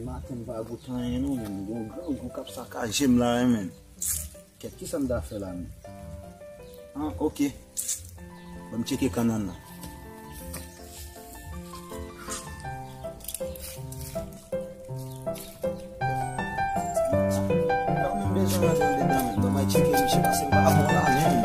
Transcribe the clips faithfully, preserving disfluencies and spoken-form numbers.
Maten m pa goute anyen non, men gon grangou k ap sakaje m la wi, men. Kèt, kisa m ta fè la menm? Ah, ok. Ban m tcheke kanal la. M pa menm bezwen rantre andedan menm. Ban m al tcheke misye pase m pa bò la menm.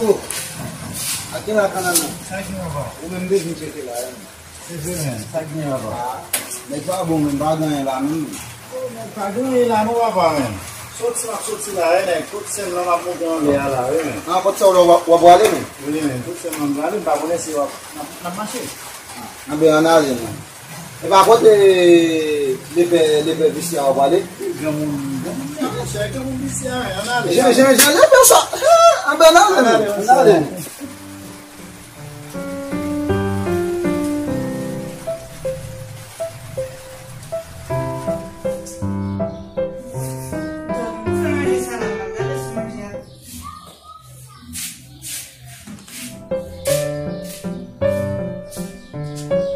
Oh, ake la kanal nan. Sa gen papa? Ou menm bezwen tcheke la, hein. Se vre, men. Sa gen papa? Ah, nèg pa bon, men pa gen anyen la menm. Oh, nèg pa gen anyen la non, papa, men. Soti, m ap soti la, wi, nèg. Tout sèn nan m ap monte anlè a la, wi, men. Ah, kot sa w la w ap, w ap prale, men? Wi, men. Tout sèn nan m prale, m pa konnen si w ap, n ap, n ap mache. Ah, anben, ann ale, men. E pa kote lepè, lepè visye a w ap prale? Granmoun, granmoun, granmoun, chè, granmoun visye a, men, ann ale. Jan, jan, jan, lepè sa. Ah, anben, ann ale, men. Ann ale.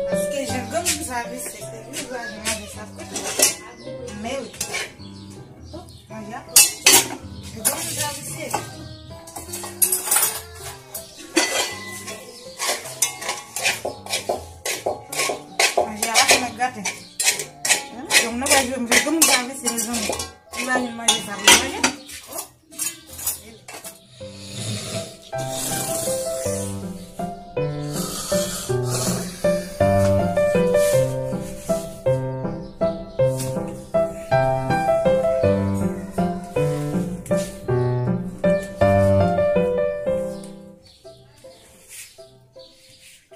Paske jan granmoun sa visye, se li ki va manje sa kote. Men wi. Manje a. Jan granmoun sa visye. Manje a la fè nèg gate. Donk nou pa jwe, mwen granmoun sa visye, mezanmi. Imajine manje sa pou manje.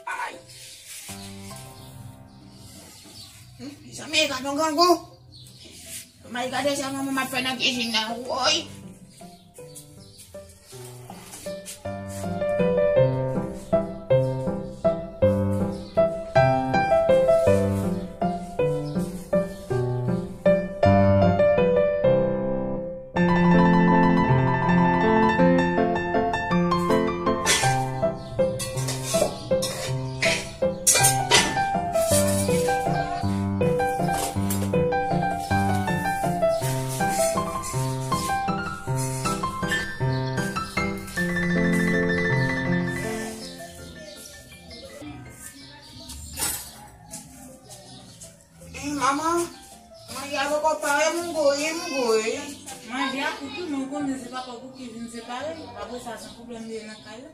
Ay! Hmm, mezanmi, gade yon grangou. Mezanmi, gade sa manman m ap fè nan kizin nan, woy. Manman, manje a poko pare, m gouye, m gouye. Manje a kout tou, men w konnen se papa w pou ki vin separe. Apre sa, se pwoblèm li ye nan kay la.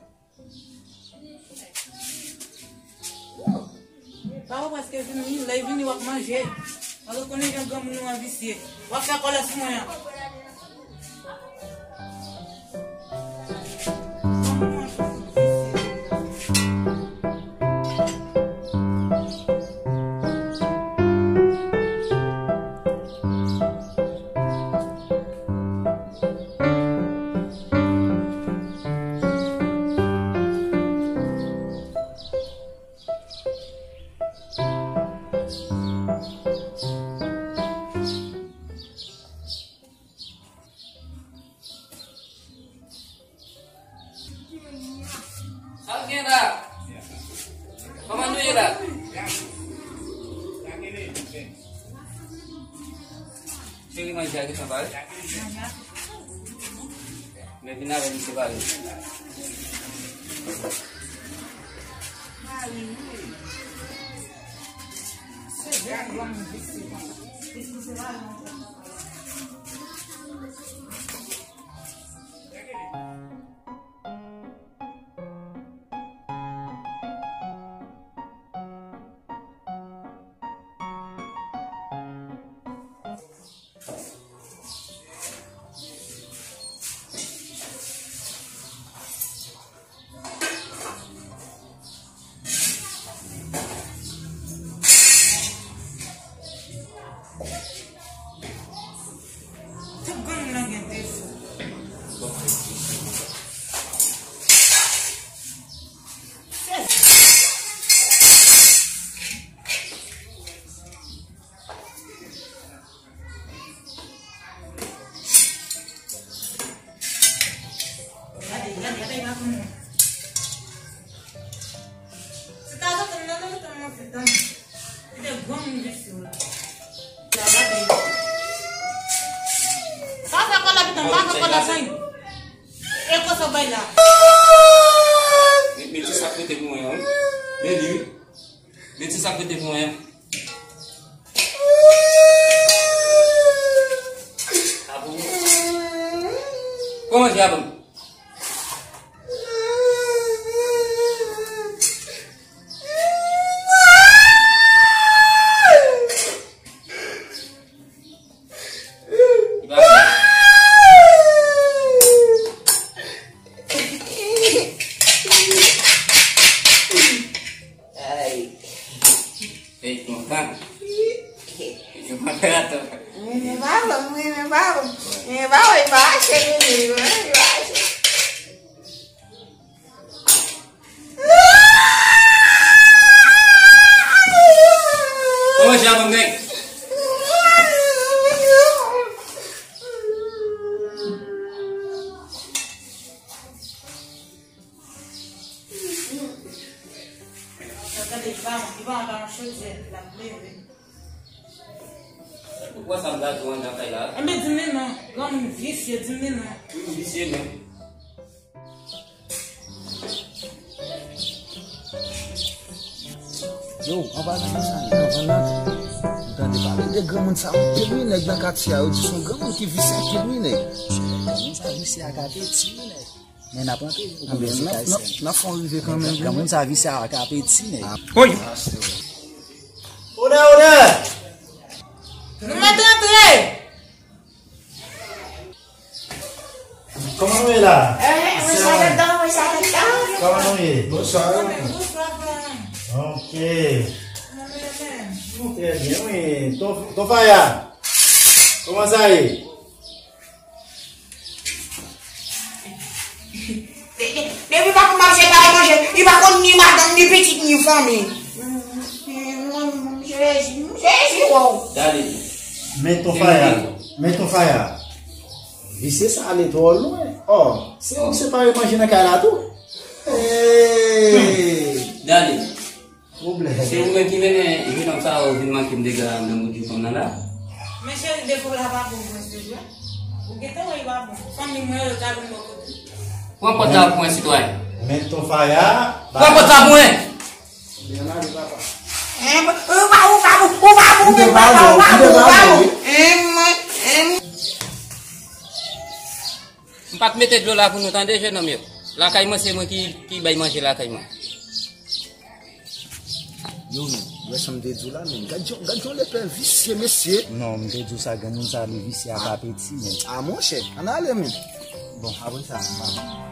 Papa w prèske vini, wi. Lè l vini, w ap manje. Mwen rekonnen jan granmoun nou an visye. W ap fè kòlè sou mwen an. Sa w gen la? Kòman nou ye la? Cheri, manje a gentan pare. Men vin avè m, se pare. Tout granmoun nan gen defo. Sa fè kòlèt non, pa fè kòlèt non. E konsa w bay la. Men, men ti sa k rete pou mwen an, wi. Men li, wi. Men ti sa k rete pou mwen an. A bon? Kòman je a bon? Ay. Ey, kontan. Yo pa fè atò. Mwen pa bon, mwen pa bon. Mwen pa bon, e pa mache, mwen, e pa mache. Kòman je a bon, nèg? Gade, li pa, li pa anba yon chodyè, l ap leve. Ou kwè sa m ta di w anndan kay la? Enben, di m li non. Granmoun visye, di m li non. Wi, visye menm. Yo, anba nan sa, nan, nan, nan. M tande pale de granmoun sa, anpil wi nèg nan katye a, yo di se yon granmoun ki visye anpil wi nèg. Granmoun sa visye ak apeti wi nèg. Men n ap rantre, ou konn se kay sèn. N ap fè yon rive kanmenm. Granmoun sa visye ak apeti nèg. Oy! Odè, odè! Nou mèt rantre! Kòman nou ye la? Eh, mwen sa gentan, mwen sa gentan. Kòman nou ye? Bonswa. Bonswa, frè mwen. Ok. Mwen menm. Nou trè byen, wi. Ton, ton Faya, kòman sa ye? De-, de-, depi pa pou manje, pa manje. Li pa konn ni madanm, ni pitit, ni fanmi. Jezi, Jezi, wow. Dale. Men ton Faya, men ton Faya. Visye sa ale twò lwen. Oh, se ou ki separe manje nan kay la tou. Hey! Dale. Pwoblèm. Se ou menm ki mennen jenòm sa yo vin manke m dega anndan bout jip mwen nan la. Men cheri, depo la pa bon vre, se vre. Ou gentan wè li pa bon. Fanmi mwen yo ta vin bò kote. Pran pòt la pou mwen, sitwayen. Men ton Faya. Pran pòt la pou mwen. Byen ale, papa. Hein, ou pa, ou pa bon, ou pa bon, ou pa bon, ou pa bon, ou pa bon. Hein, mwen, hein. M pa t mete dlo la pou nou tande, jenòm yo. Lakay mwen, se mwen ki, ki bay manje lakay mwen. Yo, men, ou wè sa m te di w la, men. Gad yon, gad yon lepè visye, mesye. Non, m te di w sa, granmoun sa, li visye ak apeti, men. A, monchè, ann ale, men. Bon, apre sa, m pa